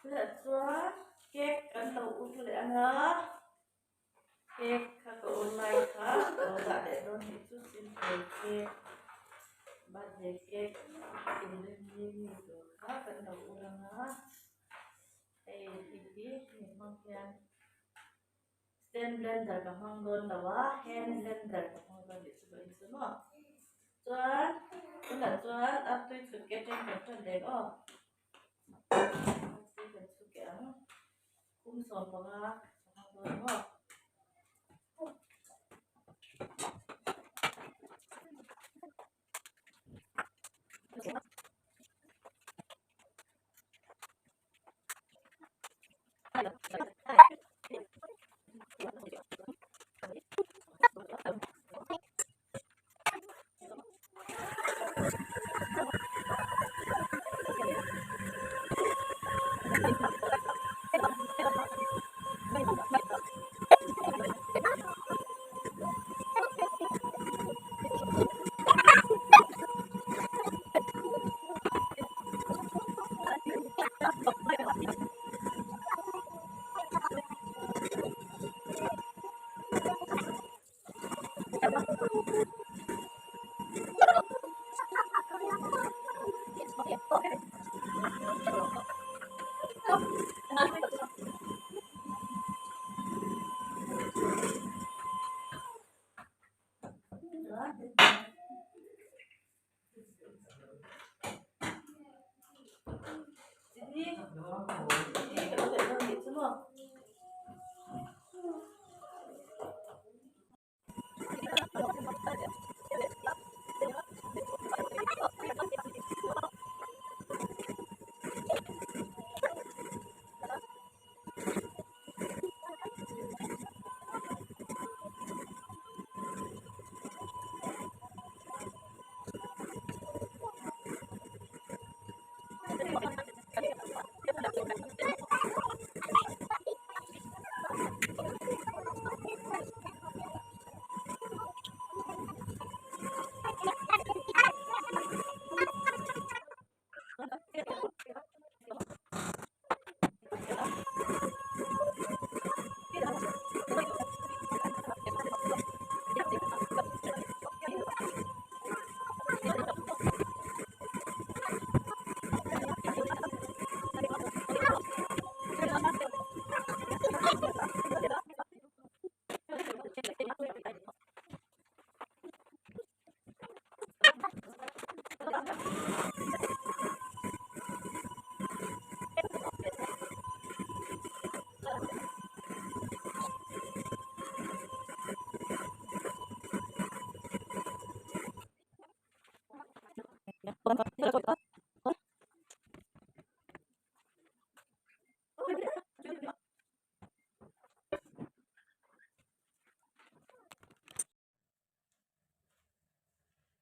Tunah chuan cake kan lo ur leh ang a, cake kha ka ur lai kha ka lo dah leh dawn tih chu simple cake birthday cake inrinni mi tur kha kan lo ur ang a, hei hi hi hemi hmang hian stand blender ka hmang dawn lo a, hand blender ka hmang dawn tih chu ka inchhun maw. Chuan tunah chuan a tui chhut ke atang kan tan leh aw. Kum 15 ka hmang dawn maw.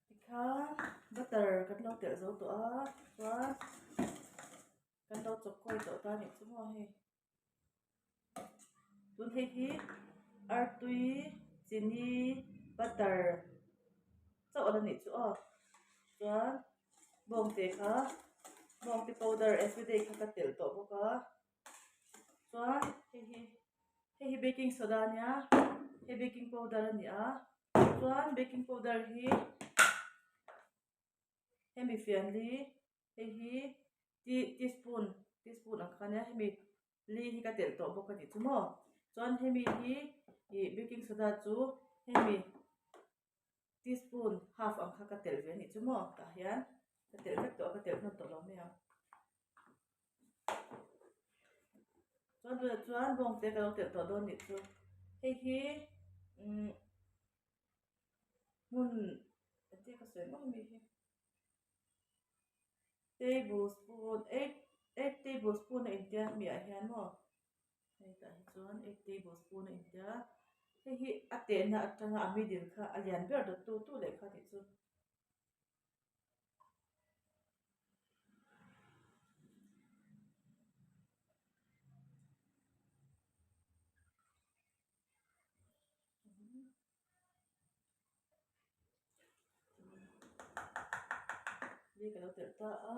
Tikhan butter kan lo telh zo tawh a chuan kan lo chawp kawi tawh ta nih chu maw hei tun hei hi artui chini butter chauh a la nih chu aw chuan bawngte kha bawngte powder everyday kha ka telh tawh bawk a chuan hei hi hei hi baking soda a nia hei baking powder a ni a chuan baking powder hi hemi fian li hei hi tea teaspoon teaspoon ang kha ania hemi li hi ka telh tawh bawk a tih chu maw chuan hemi hi ih baking soda chu hemi teaspoon half ang kha ka telh ve a nih chu maw tah hian ka telh vek tawh a ka telh hman tawh lo mai ang. Chuan tunah chuan bawng te ka lo telh tawh dawn nih chu hei hi umm hmun engtin ka sawi maw hemi hi table spoon eight eight table spoon a intia hemi ah hian maw hei tah hi chuan eight table spoon a intia hei hi a tehna atanga a middle kha a lian ber dawt tu tu leh kha tih chu. Li ka lo telh ta a.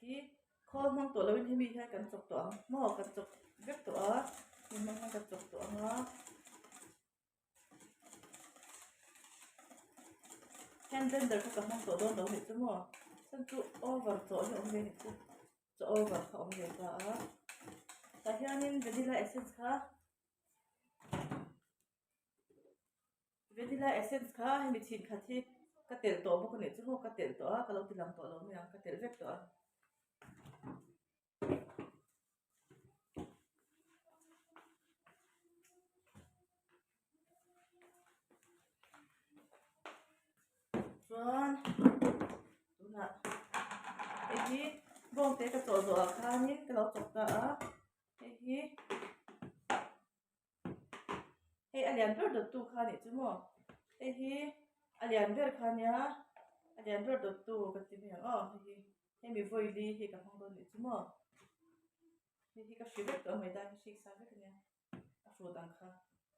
hi khawl hmang tawh loin hemi hian kan chawk tawh ang maw kan chawk vek tawh a hemi hmang hian kan chawk tawh ang a. Hand blender kha ka hmang tawh dawn lo nih chu maw chuan chu over chawh hi a awm ve nih chu chaw over kha a awm ve ta a tah hianin vanilla essence kha vanilla essence kha hemi chhin khat hi ka telh tawh bawk a nih chu maw ka telh tawh a ka lo ti lang tawh lo mai ang ka telh vek tawh a. Chuan tunah hei hi bawng te ka chawh zawh ah khanin ka lo chawk ta a hei hi hei a lian ber dawttu kha anih chu maw hei hi a lian ber kha ania a lian ber dawttu ka ti mai ang aw hei hi hemi vawi li hi ka hmang dawn anih chu maw hei hi ka hri vek tawh a mai dan hi hrik sa vek ania a hrut ang kha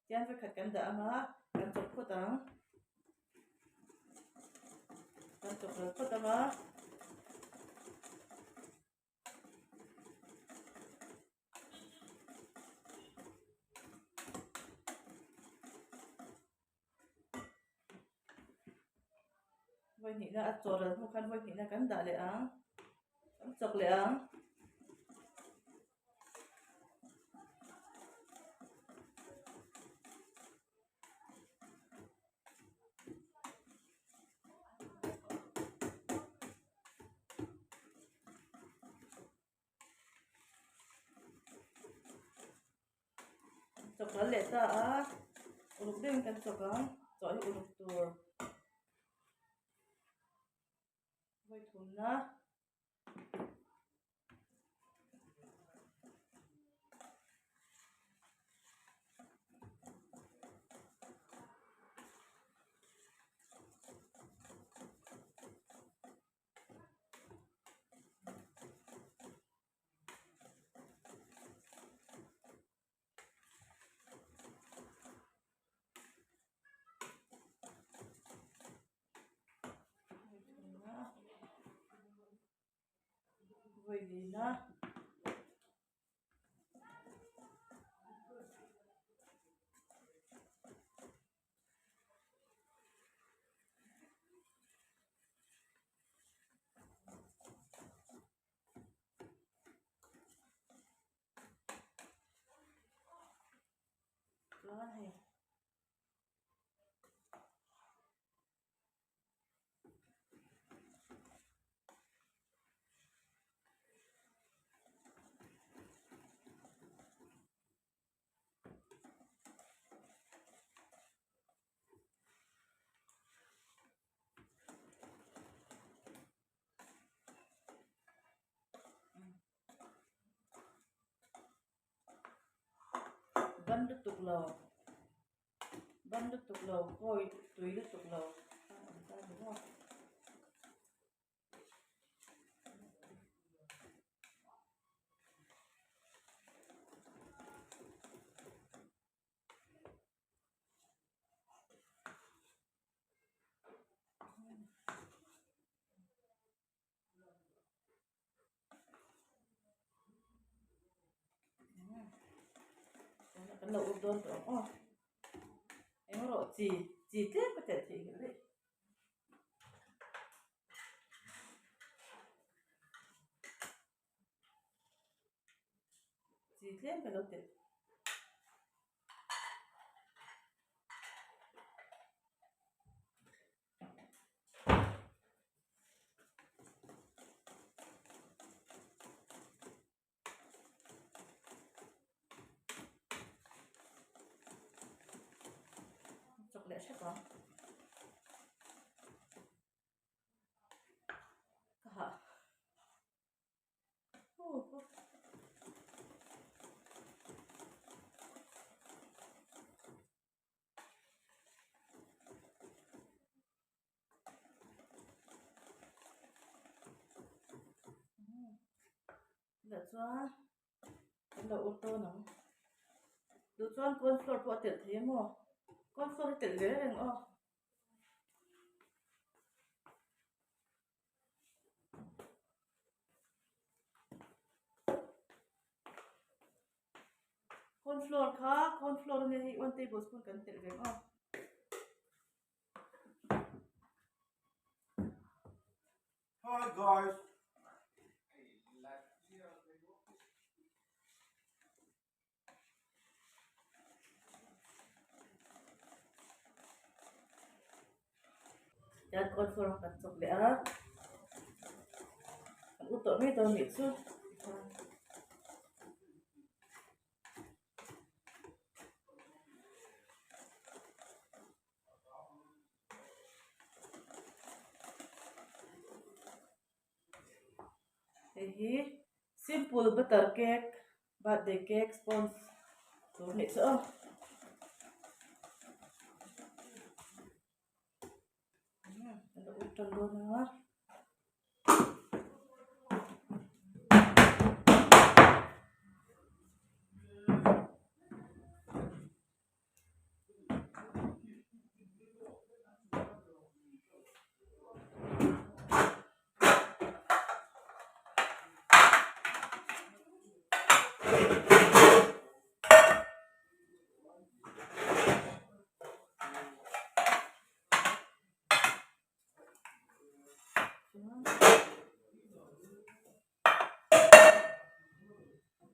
tian vekhat kan dah ang a kan chawp phawt ang kan chawp ral phawt ang a. Vawi hnihna a chaw ral hnu khan vawi hnihna kan dah leh ang kan chawk leh ang. Chawk ral leh ta a uluk deuhin kan chawk ang chaw hi uluk tur vawi thumna. Vawi lina. Chuan hei Ban lutuk lo ban lutuk lo kawi tui lutuk lo a awm ta ni maw. Kan lo ur dawn tawh ang aw eng erawh chi chi tlem ka telh theih nghilh daih. Chi tlem ka lo telh. Chawk leh hrep ang. Ka hah. Lah chuan kan lo ur dawn ang duh chuan corn flour pawh a telh thei a maw corn flour hi telh ve reng aw. flour kha corn flour ania hei one tablespoon kan telh ve ang aw. Hi guys. Chuan corn flour kan chawk leh a kan u tawh mai dawn nih chu. Hei hi simple butter cake birthday cake sponge tur a nih chu aw. Kan lo ur tan dawn a.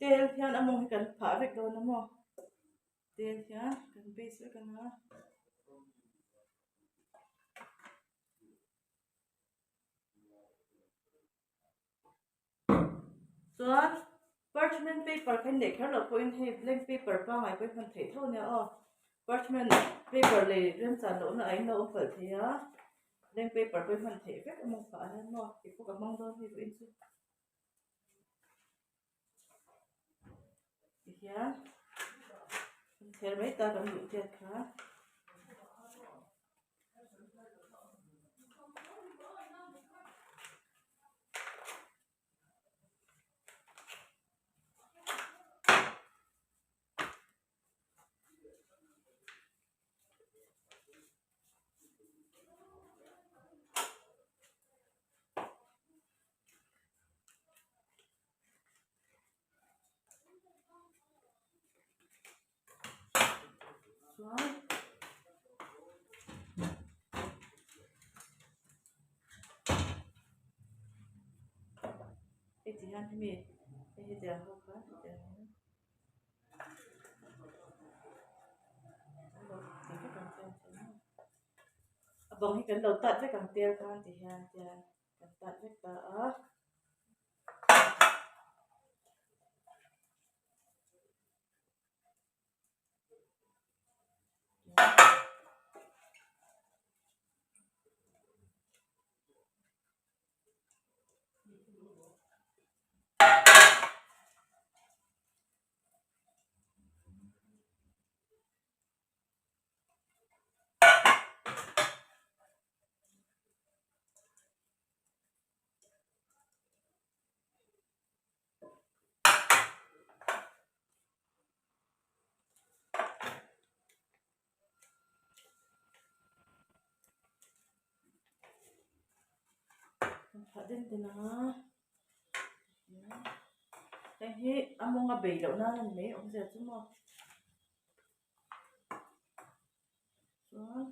Tel hian a mawng hi kan phah vek dawn a maw. Tel hian kan base vek ang a. Chuan parchment paper kha in neih kher loh pawhin hei blank paper pangngai pawh hi hman theih tho ania aw. Parchment paper lei remchan lohna a inlo awm palh thei a, blank paper pawh hi hman theih vek a mawng phah hian maw tih pawh ka hmang dawn hei vawiin chu. Tihian kan chher mai ta kan duh chiat kha. Chuan hei ti hian hemi hei hetiang ho kha hetiang hian a bang hi kan lo tat vek ang tel khan ti hian tian kan tat vek ta a. Phah den den ang a hei hi a mawng a bei loh nan a ni mai awmzia chu maw chuan.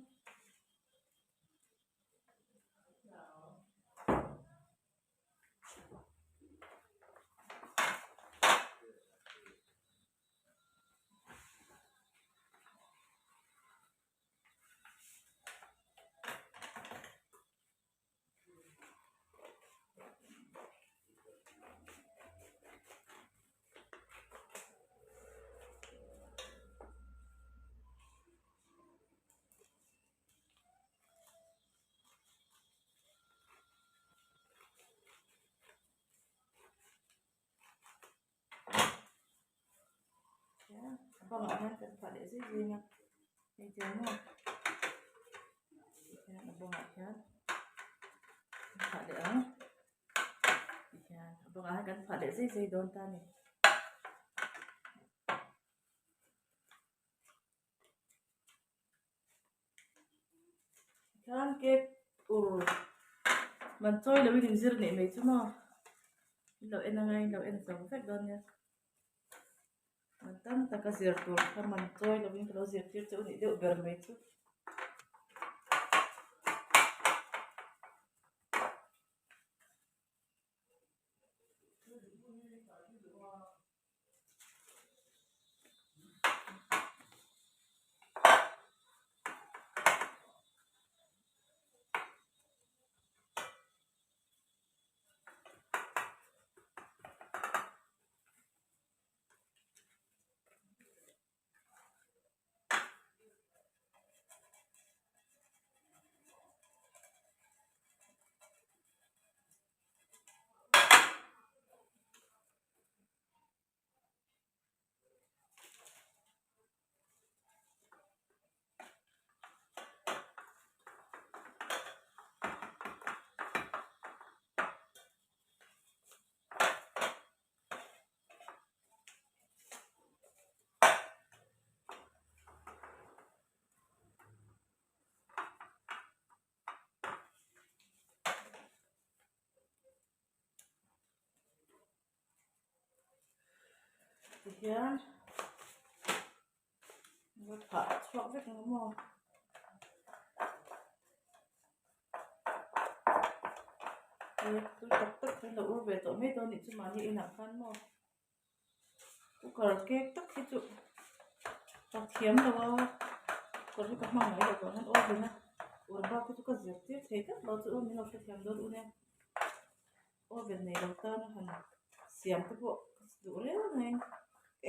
A bangah hian kan phah leh zui zui a hei tiang maw tihian a bangah hian kan phah leh ang tihian a bangah hian kan phah leh zui zui dawn ta a ni. Tikhan cake ur man chawi loin inzir nih mai chu maw in lo en anga in lo en zo vek dawn nia. Man tam taka zir tur kha man chawi lovin ka lo zirtir che u nih deuh ber mai chu. Tihian va phah chhuak vek ang maw? Cake tui tak tak khan lo ur ve tawh mai dawn nih chu mahni inah khan maw cooker cake tak hi chu ka thiam lo a cooker hi ka hmang mai lo vang hian oven a ur bak hi chu ka zirtir thei tlat lo chu min lo hrethiam dawn u nia. Oven nei lo tan a han siam te pawh ka duh reng mai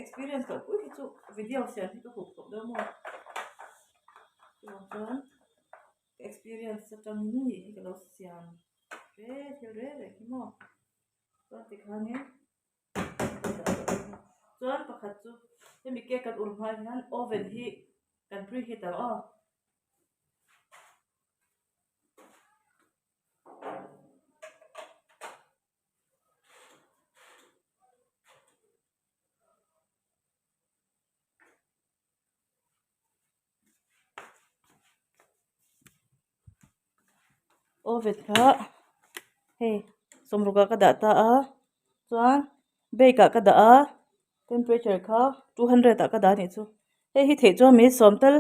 experience loh pui hi chu video siam hi ka hup tawh deuh maw chuvang chuan ka experience atangin nih hi ka lo siam ve thil reng reng hi maw chuan tikhanin chuan pakhat chu hemi cake kan ur hma hian oven hi kan preheat ang aw. Oven kha hei sawmruk ah ka dah ta a chuan bake ah ka dah a temperature kha 200 ah ka dah a nih chu hei hi theih chuan min sawm tal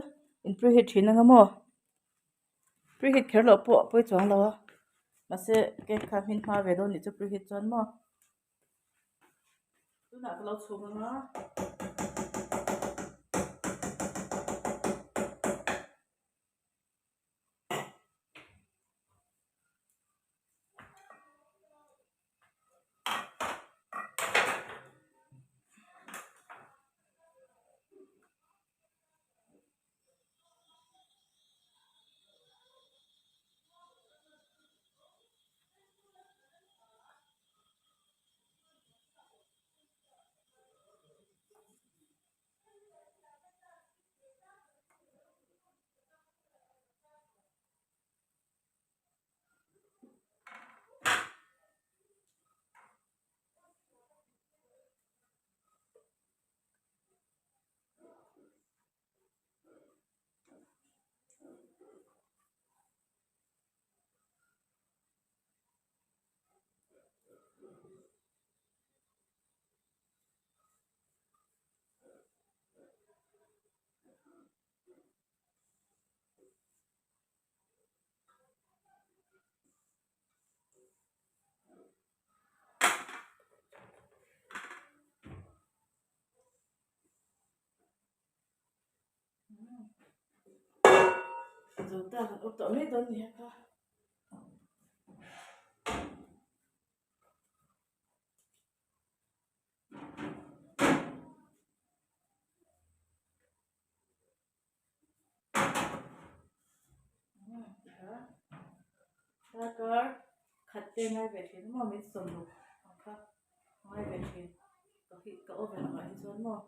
in preheat thin anga maw. Preheat kher loh pawh a pawi chuang lo a mahse cake kha hmin hma ve dawn nih chu preheat chuan maw tunah ka lo chhum ang a. Zo ta kan awm tawh mai dawn ni hek a. Darkar khat te ngai ve thin maw min sawm ruk ang kha ngai ve thin ka hi ka oven angah hi chuan maw.